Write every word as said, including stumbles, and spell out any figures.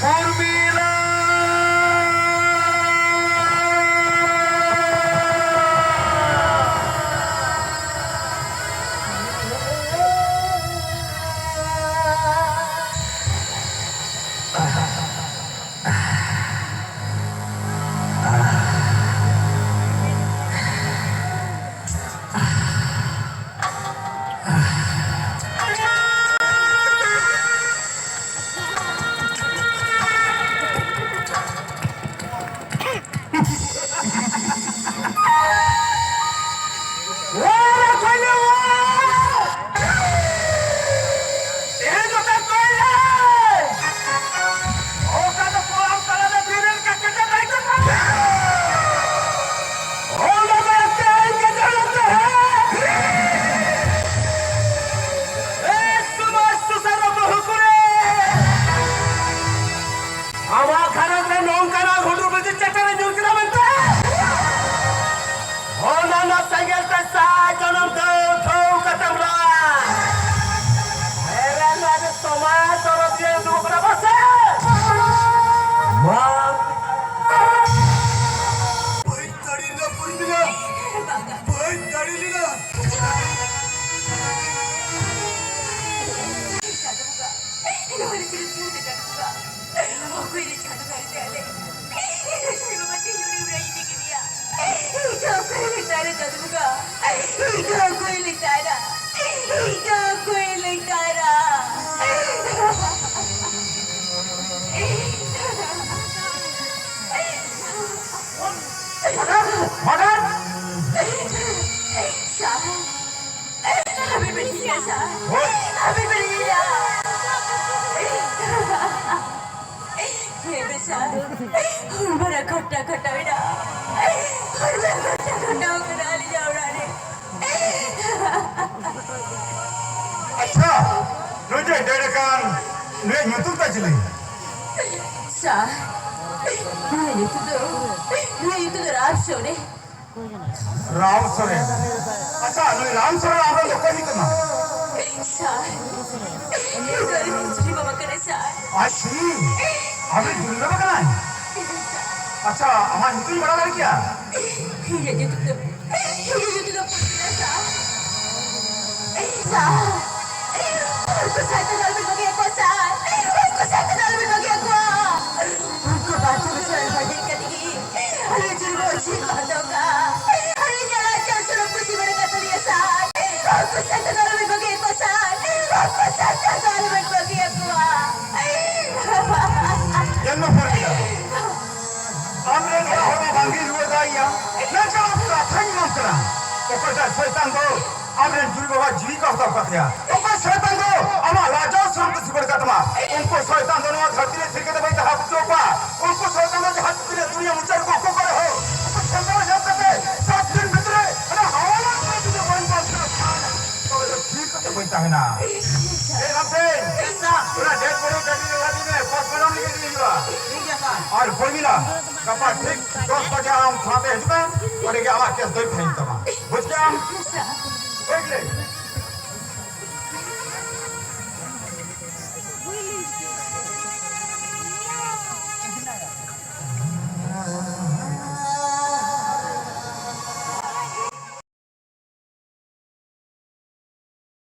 ᱩᱨᱢᱤᱞᱟ! ᱛᱮᱦᱮᱧ ᱫᱚ ᱛᱟᱭ ᱯᱟᱹᱭᱞᱟᱹ! ᱚᱠᱟ ᱫᱚ ᱠᱚᱲᱟᱢ ᱛᱟᱞᱟ ᱨᱮ ᱵᱤᱨ ᱞᱮᱠᱟ ᱠᱮᱴᱮᱡ ᱛᱟᱦᱮᱸ ᱠᱟᱱᱟ᱾ ᱚᱱᱟ ᱫᱚ ᱛᱮᱦᱮᱧ ᱜᱮ ᱡᱟᱱᱟᱢ ᱛᱟᱦᱮᱸ᱾ ᱮ ᱥᱚᱢᱟᱡᱽ ᱥᱩᱥᱟᱹᱨ ᱵᱟᱹᱦᱩ ᱠᱩᱲᱤ! ᱟᱢᱟᱜ ᱜᱷᱟᱨᱚᱸᱡᱽ ᱨᱮ ᱱᱚᱝᱠᱟᱱᱟᱜ ᱦᱩᱰᱩᱨ ᱵᱤᱡᱽᱞᱤ ᱪᱮᱴᱮᱨ ᱮ ᱧᱩᱨ ᱠᱮᱫᱟ ᱢᱮᱱᱛᱮ? ᱚᱱᱟ ᱨᱮᱱᱟᱜ ᱥᱮᱸᱜᱮᱞ ᱛᱮ ᱥᱟᱭ ᱡᱚᱱᱚᱢ ᱫᱷᱟᱹᱣ ᱫᱷᱟᱹᱣ ᱠᱟᱛᱮᱢ ᱨᱟᱜ᱾ ᱮᱨᱟ ᱱᱚᱣᱟ ᱫᱚ ᱥᱚᱢᱟᱡᱽ ᱫᱚᱨᱚᱫᱤᱭᱟᱹ ᱩᱫᱩᱜ ᱠᱟᱱᱟ ᱵᱟᱥᱮ? ᱢᱟ᱾ ᱵᱟᱹᱧ ᱫᱟᱲᱮ ᱞᱮᱱᱟ ᱯᱩᱨᱢᱤᱞᱟ, ᱵᱟᱹᱧ ᱫᱟᱲᱮ ᱞᱮᱱᱟ᱾ ᱱᱚᱣᱟ ᱨᱮ ᱪᱮᱫ ᱪᱤᱠᱟᱹ ᱪᱟᱞᱟᱜ ᱠᱟᱱᱟ? ᱚᱠᱚᱭ ᱨᱮ ᱪᱟᱸᱫᱚ ᱵᱟᱭ ᱛᱟᱦᱮᱸ ᱞᱮᱱ? ᱤᱧ ᱨᱮ ᱪᱟᱸᱫᱚ ᱵᱟᱵᱟ ᱛᱮ ᱡᱩᱲᱤ ᱵᱟᱲᱟᱭ ᱤᱫᱤ ᱠᱮᱫᱮᱭᱟ᱾ ᱤᱧ ᱫᱚ ᱚᱠᱚᱭ ᱞᱮ ᱛᱟᱭᱨᱟ ᱪᱟᱸᱫᱚ ᱵᱚᱸᱜᱟ? ᱤᱧ ᱫᱚ ᱚᱠᱚᱭ ᱞᱮ ᱛᱟᱭᱨᱟ? ᱤᱧ ᱫᱚ ᱚᱠᱚᱭ ᱞᱮ ᱛᱟᱭᱨᱟ? ᱦᱚᱴᱟᱛ! ᱥᱟ-, ᱟᱹᱵᱤᱱ ᱵᱤᱱ ᱦᱤᱡᱩᱜᱼᱟ, ᱥᱟᱨ᱾ ᱦᱳᱭ᱾ ᱟᱹᱵᱤᱱ ᱵᱤᱱ ᱦᱤᱡᱩᱜᱼᱟ᱾ ᱦᱮᱸ, ᱵᱮᱥᱟ᱾ ᱦᱚᱲᱢᱚ ᱨᱮ ᱠᱷᱟᱴᱟ ᱠᱷᱟᱴᱟ ᱢᱮᱱᱟᱜᱼᱟ᱾ ᱦᱚᱲᱢᱚ ᱨᱮ ᱠᱷᱟᱴᱟ ᱠᱷᱟᱴᱟ ᱢᱮᱱᱟᱜᱼᱟ, ᱟᱹᱞᱤᱧᱟᱜ ᱚᱲᱟᱜ ᱨᱮ᱾ ᱟᱪᱪᱷᱟ, ᱱᱩᱭ ᱡᱮ ᱰᱮᱲ ᱟᱠᱟᱱ, ᱱᱩᱭᱟᱜ ᱧᱩᱛᱩᱢ ᱛᱟᱭ ᱪᱤᱞᱤ? ᱥᱟᱨ, ᱱᱩᱭᱟᱜ ᱧᱩᱛᱩᱢ ᱫᱚ, ᱱᱩᱭᱟᱜ ᱧᱩᱛᱩᱢ ᱫᱚ ᱨᱟᱢ ᱥᱚᱨᱮᱱ᱾ ᱨᱟᱢ ᱥᱚᱨᱮᱱ᱾ ᱟᱪᱪᱷᱟ, ᱱᱩᱭ ᱨᱟᱢ ᱥᱚᱨᱮᱱ ᱟᱢᱨᱮᱱ ᱫᱚ ᱚᱠᱚᱭ ᱦᱩᱭᱩᱜ ᱠᱟᱱᱟ? ᱥᱟᱨ, ᱩᱱᱤ ᱫᱚ ᱟᱹᱞᱤᱧ ᱨᱮᱱ ᱡᱩᱨᱤ ᱵᱟᱵᱟ ᱠᱟᱱᱟᱭ, ᱥᱟᱨ᱾ ᱟᱡ ᱡᱩᱨᱤ? ᱟᱢᱨᱮᱱ ᱡᱩᱨᱤ ᱵᱟᱵᱟ ᱠᱟᱱᱟᱭ? ᱦᱮᱸ, ᱥᱟᱨ᱾ ᱟᱪᱪᱷᱟ, ᱟᱢᱟᱜ ᱧᱩᱛᱩᱢ ᱤᱧ ᱵᱟᱲᱟᱭ ᱫᱟᱲᱮ ᱠᱮᱭᱟ? ᱤᱧᱟᱹᱜ ᱧᱩᱛᱩᱢ ᱫᱚ, ᱤᱧᱟᱹᱜ ᱧᱩᱛᱩᱢ ᱫᱚ ᱯᱩᱨᱢᱤᱞᱟ, ᱥᱟᱨ᱾ ᱥᱟᱨ, ᱩᱱᱠᱩ ᱥᱟᱭᱛᱟᱱ ᱫᱚ ᱟᱞᱚᱵᱤᱱ ᱵᱟᱹᱜᱤᱭᱟᱠᱚᱣᱟ, ᱥᱟᱨ᱾ ᱩᱱᱠᱩ ᱥᱟᱭᱛᱟᱱ ᱫᱚ ᱟᱞᱚᱵᱤᱱ ᱵᱟᱹᱜᱤᱭᱟᱠᱚᱣᱟ᱾ ᱩᱱᱠᱩ ᱵᱟᱨ ᱯᱮ ᱵᱚᱪᱷᱚᱨ ᱵᱟᱹᱜᱤ ᱠᱟᱛᱮ ᱜᱮ ᱟᱞᱮ ᱡᱤᱞ ᱵᱚ ᱩᱪᱤᱛ ᱠᱚ ᱦᱟᱛᱟᱣ ᱠᱟᱜᱼᱟ᱾ ᱟᱞᱮ ᱧᱮᱞᱟ ᱪᱟᱞ ᱪᱚᱞᱚ ᱯᱩᱛᱤ ᱵᱟᱲᱟ ᱠᱟᱛᱮ ᱞᱮ ᱥᱟᱨ᱾ ᱩᱱᱠᱩ ᱪᱟᱪᱟ ᱫᱚ ᱟᱞᱚᱵᱮᱱ ᱵᱟᱹᱜᱤᱭᱟᱠᱚᱣᱟ ᱥᱟᱨ᱾ ᱩᱱᱠᱩ ᱪᱟᱪᱟ ᱫᱚ ᱟᱞᱚᱵᱮᱱ ᱵᱟᱹᱜᱤᱭᱟᱠᱚᱣᱟ᱾ ᱧᱮᱞ ᱢᱮ ᱯᱚᱨᱢᱤᱞᱟ, ᱟᱢ ᱨᱮᱱ ᱚᱲᱟᱜ ᱦᱚᱲ ᱢᱟ ᱵᱟᱝᱜᱮ ᱨᱩᱣᱟᱹᱲ ᱫᱟᱲᱮᱭᱟᱜᱼᱟ, ᱢᱮᱱᱠᱷᱟᱱ ᱟᱢ ᱠᱟᱛᱷᱟᱧ ᱮᱢᱟᱢ ᱠᱟᱱᱟ, ᱚᱠᱚᱭᱴᱟᱜ ᱥᱚᱭᱛᱟᱱ ᱫᱚ ᱟᱢ ᱨᱮᱱ ᱡᱩᱨᱤ ᱵᱟᱵᱟ ᱡᱤᱣᱤ ᱠᱚ ᱦᱟᱛᱟᱣ ᱠᱟᱫ ᱛᱟᱭᱟ, ᱚᱠᱚᱭ ᱥᱚᱭᱛᱟᱱ ᱫᱚ ᱟᱢᱟᱜ ᱞᱟᱡᱟᱣ ᱥᱚᱨᱚᱢ ᱠᱚ ᱥᱤᱵᱟᱹᱲ ᱠᱟᱫ ᱛᱟᱢᱟ, ᱩᱱᱠᱩ ᱥᱚᱭᱛᱟᱱ ᱫᱚ ᱱᱚᱣᱟ ᱫᱷᱟᱹᱨᱛᱤ ᱨᱮ ᱛᱷᱤᱨ ᱠᱟᱛᱮ ᱵᱟᱹᱧ ᱛᱟᱦᱮᱸ ᱦᱚᱪᱚ ᱠᱚᱣᱟ᱾ ᱩᱱᱠᱩ ᱥᱚᱭᱛᱟᱱ ᱫᱚ ᱡᱟᱦᱟᱸ ᱛᱤᱱᱟᱹᱜ ᱫᱩᱱᱤᱭᱟᱹ ᱢᱩᱪᱟᱹᱫ ᱨᱮᱠᱚ ᱩᱠᱩ ᱠᱚᱨᱮ ᱦᱚᱸ, ᱩᱱᱠᱩ ᱥᱚᱭᱛᱟᱱ ᱧᱮᱞ ᱠᱟᱛᱮ ᱥᱟᱛ ᱫᱤᱱ ᱵᱷᱤᱛᱨᱤ ᱚᱱᱟ ᱦᱟᱣᱟᱞᱟ ᱠᱚᱨᱮ ᱡᱩᱫᱤ ᱵᱟᱹᱧ ᱵᱟᱧᱪᱟᱣ ᱠᱷᱟᱱ, ᱛᱚᱵᱮ ᱫᱚ ᱛᱷᱤᱨ ᱠᱟᱛᱮ ᱵᱟᱹᱧ ᱛᱟᱦᱮᱱᱟ᱾ ᱮ ᱨᱟᱢᱥᱮᱱ, ᱚᱱᱟ dead body ᱴᱟᱺᱰᱤ ᱨᱮ ᱞᱟᱫᱮ ᱢᱮ, postmortem ᱞᱟᱹᱜᱤᱫ ᱤᱫᱤ ᱦᱩᱭᱩᱜᱼᱟ᱾ ᱴᱷᱤᱠ ᱜᱮᱭᱟ, ᱥᱟᱨ᱾ ᱟᱨ ᱯᱨᱚᱢᱤᱞᱟ, ᱜᱟᱯᱟ ᱴᱷᱤᱠ ᱫᱚᱥ ᱵᱟᱡᱮ ᱟᱢ ᱛᱷᱟᱱᱟ ᱛᱮ ᱦᱤᱡᱩᱜ ᱢᱮ, ᱚᱸᱰᱮ ᱜᱮ ᱟᱢᱟᱜ case ᱫᱚᱧ file ᱛᱟᱢᱟ᱾ ᱵᱩᱡᱽ ᱠᱮᱫᱟᱢ? ᱦᱮᱸ, ᱥᱟᱨ᱾ ᱦᱳᱭ ᱜᱮ᱾